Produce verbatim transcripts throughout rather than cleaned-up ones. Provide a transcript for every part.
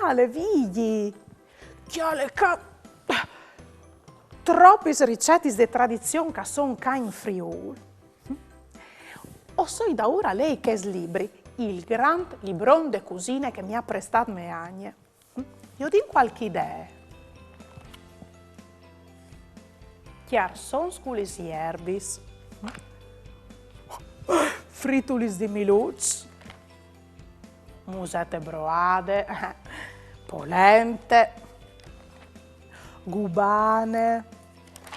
Ale, Vigji, cjale ca tropis ricetis de tradizion che a son ca in Friûl. O soi daûr a lei chest libri, il grant libron de cusine che mi à prestât mê agne. Jo o din cualchi idee. Cjarsons cu lis jerbis. Fritulis di miluç. Musete broade. Polente. Gubane.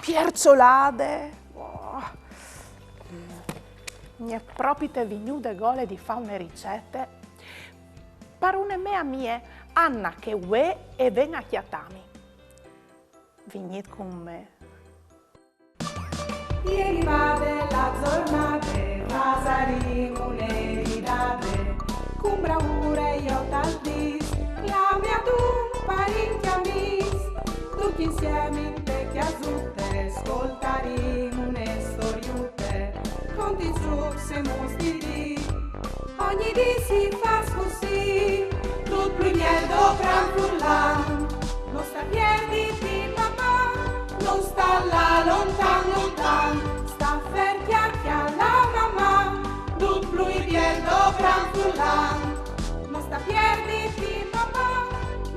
Pierçolade. Oh. Mi è propite vignude gole di fâ une ricete. Par une mê amie, Anna, che vuê e ven a cjatâmi. Vignît cun me. Ieri vade la zornade, fasarìn une ridade, cun braure jo tal dîs, clame adun parint e amîs, ducj insiemi inte cjasute, scoltarìn une storiute, contint zûcs e muts di dì. Ogni dì si fâs cussì, dut plui biel dopran furlan. No sta pierditi, mamà, no sta lâ lontan, lontan. Sta fer, cjale, cjale, mamà, dut plui biel dopran furlan. No sta pierditi, mamà,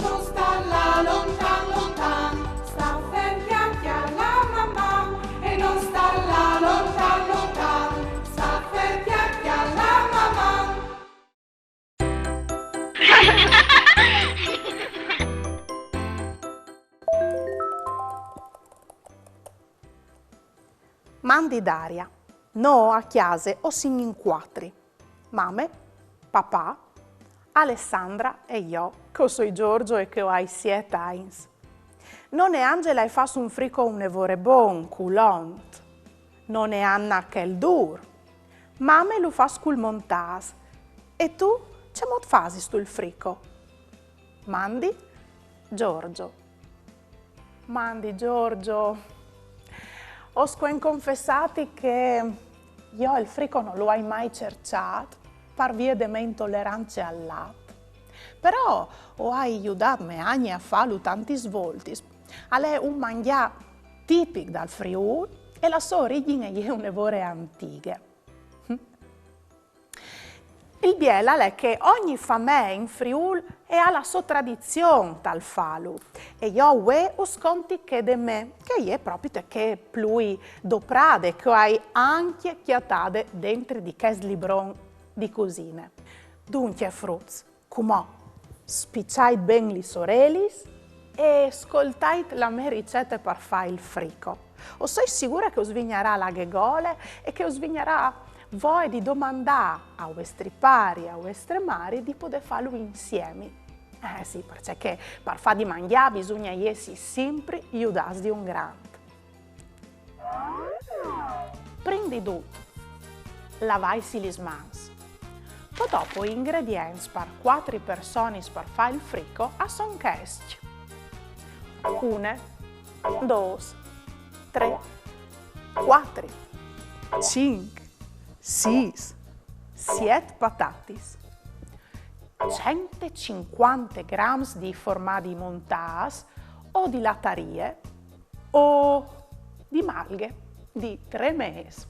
no sta lâ lontan, lontan. Sta fer, cjale, cjale, mamà, e no sta lâ lontan, lontan. Sta fer, cjale, cjale, mamà. Mandi Daria. Nô a cjase o sin in cuatri. Mame, papà, Alessandra e jo, che o soi Giorgio e che o ai siet agns. None Angela e fâs un frico une vore bon, culont. None Anna chel dûr. Mame lu fâs cul montâs. E tu, cemût fasistu il frico? Mandi, Giorgio. Mandi, Giorgio. O scuen confessâti che jo il frico no lu ai mai cerçât, par vie de mê intolerance al lat. Però o ai judât mê agne a fâlu tantis voltis. Al è un mangjâ tipic dal Friûl e la sô origjin e je une vore antighe. Il biel al è che ogni famee in Friûl e à la sô tradizion tal fâlu. E jo vuê us conti chê de me, che e je propite chê plui doprade, che o ai ancje cjatade dentri di chest libron di cusine. Duncje, fruts, cumò spiçait ben lis orelis e scoltait la mê ricete par fâ il frico. O soi sigure che us vignarà la ghe gole e che us vignarà voie di domandâ a vuestri pari, a vuestre mari di podê fâlu insiemi. Eh sì, parcè che par fâ di mangjâ bisugne jessi simpri judâts di un grant. Prin di dut, lavaitsi lis mans. Po dopo i ingredients par cuatri personis par fâ il frico a son chescj: une, dôs, trê, cuatri, cinc, sîs, siet patatis, cent e cincuante grams di formadi montâts o di latarie o di malghe di trê mês.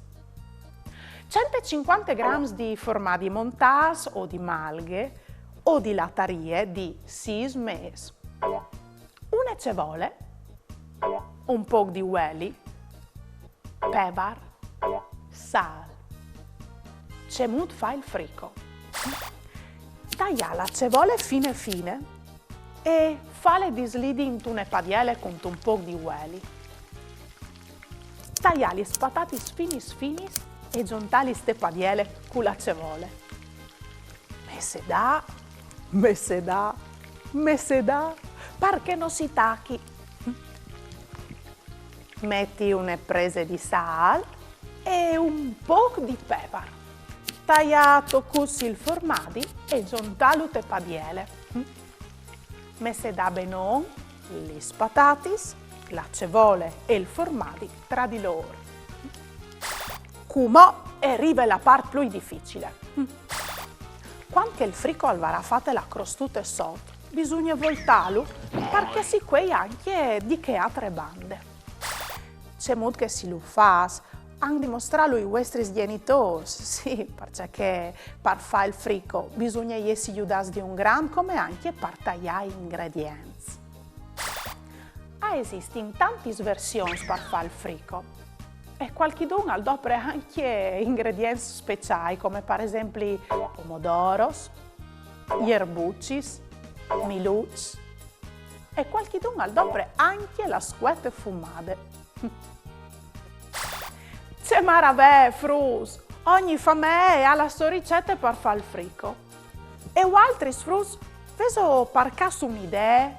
Cent e cincuante grams di formadi montâts o di malghe o di latarie di sîs mês. Une cevole, un pôc di vueli, pevar, sâl. Cemût fâ il frico? Taiâ la cevole fine fine e fâle dislidi intune padiele cuntun pôc di vueli. Taiâ lis patatis finis finis e zontâlis te padiele cu la cevole. Messedâ, messedâ, messedâ, par che no si tachi. Meti une prese di sâl e un pôc di pevar. Taiâ a tocuts il formadi e zontâlu te padiele. Messedâ benon lis patatis, la cevole e il formadi tra di lôr. Cumò e rive la part plui dificile. Cuant che il frico al varà fate la crostute sot, Bisugne voltâlu, parcè si cuei ancje di chê altre bande. Cemût che si lu fâs? Àn di mostrâlu i vuestris gjenitôrs, sì, parcè che par fâ il frico bisugne jessi judâts di un grant, come ancje par taiâ i ingredients. A esistin tantis versions par fâ il frico. E cualchidun al dopre ancje ingredients speciâi, come par esempli pomodoros, jerbucis, miluçs, e cualchidun al dopre ancje la scuete fumade. Ce maravee, fruts! Ogni famee e à la sô ricete par fâ il frico. E vualtris, fruts, vêso par câs une idee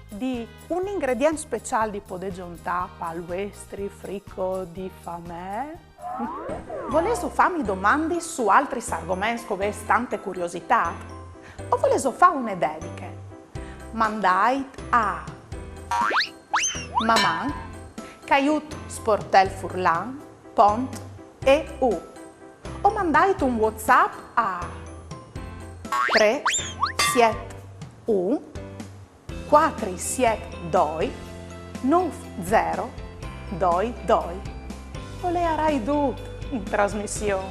di un ingredient speciâl di podê zontâ pal vuestri frico di famee? Volêso fâmi domandis su altris argoments che o vês tante curiositât? O volêso fâ une dediche? Mandait a maman caiut sportelfurlan pont eu o mandait un WhatsApp a trê siet un cuatri siet doi nûf zero doi doi. O leiarai dut in trasmission.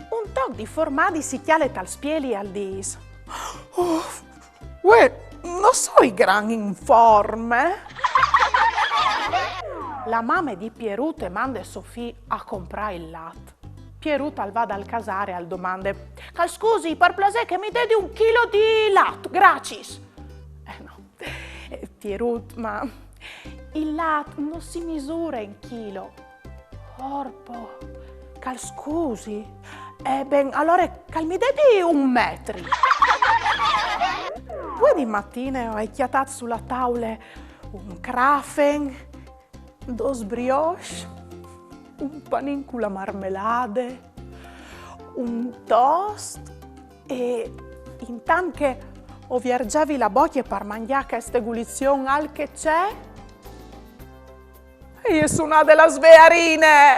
Un toc di formadi si cjale tal spieli e al dîs: Uf, vuê no soi gran in forme. La mame di Pierut e mande so fi a comprâ il lat. Pierut al va dal casâr e al domande: Che al scusi, par plasê, che mi dedi un chilo di lat, graciis. Eh no. Eh, Pierut, ma il lat no si misure in chilo. Orpo, che al scusi. Eh ben, alore che al mi dedi un metri. Vuê di matine o ai cjatât su la taule un crafen, dôs brioches, un panin cu la marmelade, un toast e intant che o vierzevi la bocje par mangjâ cheste gulizion alc e ce, e je sunade la svearine!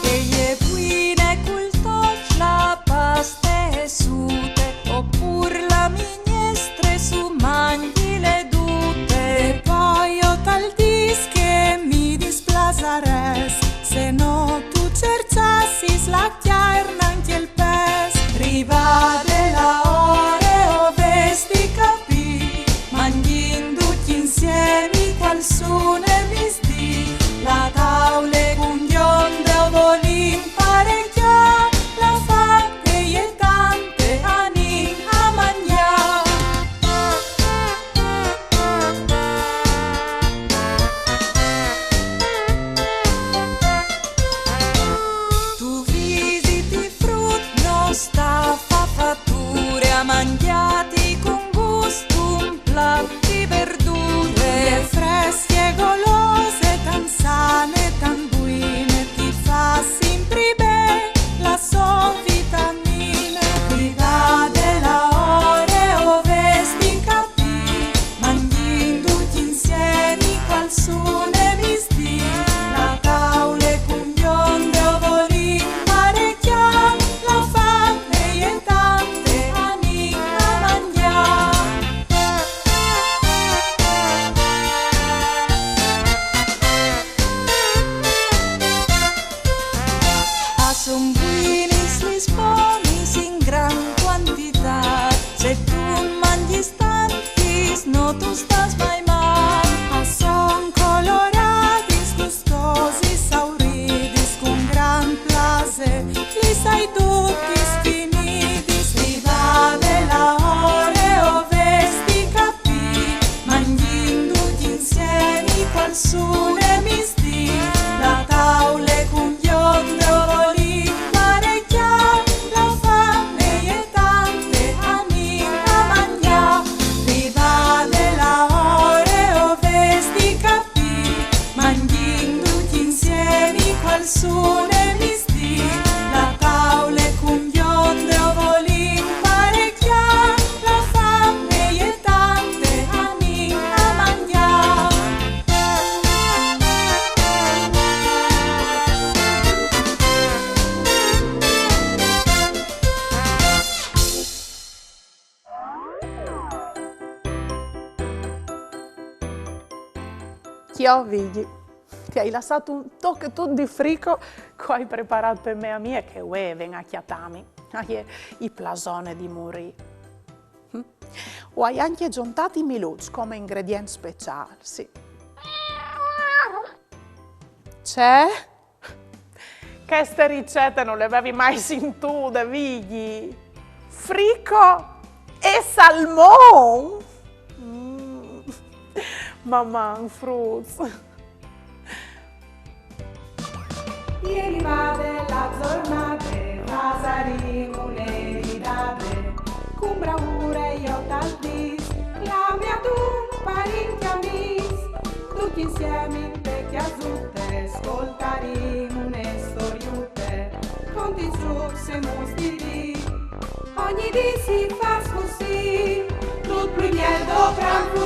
E je buine cul toç la paste e sute, opûr la mignestre, su mangjile dute. E po jo tal dîs che mi displasarès, se no tu cerçassis la cjarne ancje il pes. Rivade la ore o vês di capî, mangjìn ducj insiemi cualsune misdì, la taule cun gjonde o volìn parecjâ, la fam e je tante, anìn a mangjâ. Tu visiti, frut, no sta fâ fature, a mangjâti cun gust un plat di verdure. E fresche, golose, tant sane, tant buine, ti fâs simpri ben la sô vitamine. Rivade la ore o vês di capî, mangjìn ducj insiemi cualsune misdì, la taule cun gjonde o volìn parecjâ, la fam e je tante, anìn a mangjâ. A son buinis lis pomis in gran cuantitât, se tu mangjis tantis no tu stâs mai mâl. A son coloradis, gustosis, sauridis, cun gran plasê lis ai dutis finidis. Rivade la ore o vês di capî, mangjìn ducj insiemi cualsune misdì, la taule cun gjonde Chi ho, Vigji? Ti hai lassât un tochetut di frico che o ai preparât pe mê amie che vuê e ven a cjatâmi. Ah, e, e plasone di murî. Mm. O ai ancje zontât i miluçs come ingredient speciâl, sì. Ce? Cheste ricete no le vevi mai sintude, Vigji. Frico e salmon? Mm. Maman, fruts. E rivade la zornade, fasarìn une ridade, cun braure jo tal dîs, clame adun parint e amîs, ducj insiemi inte cjasute, scoltarìn une storiute, conte i zûcs e mûts di dì, ogni dì si fâs cussì, dut plui biel dopran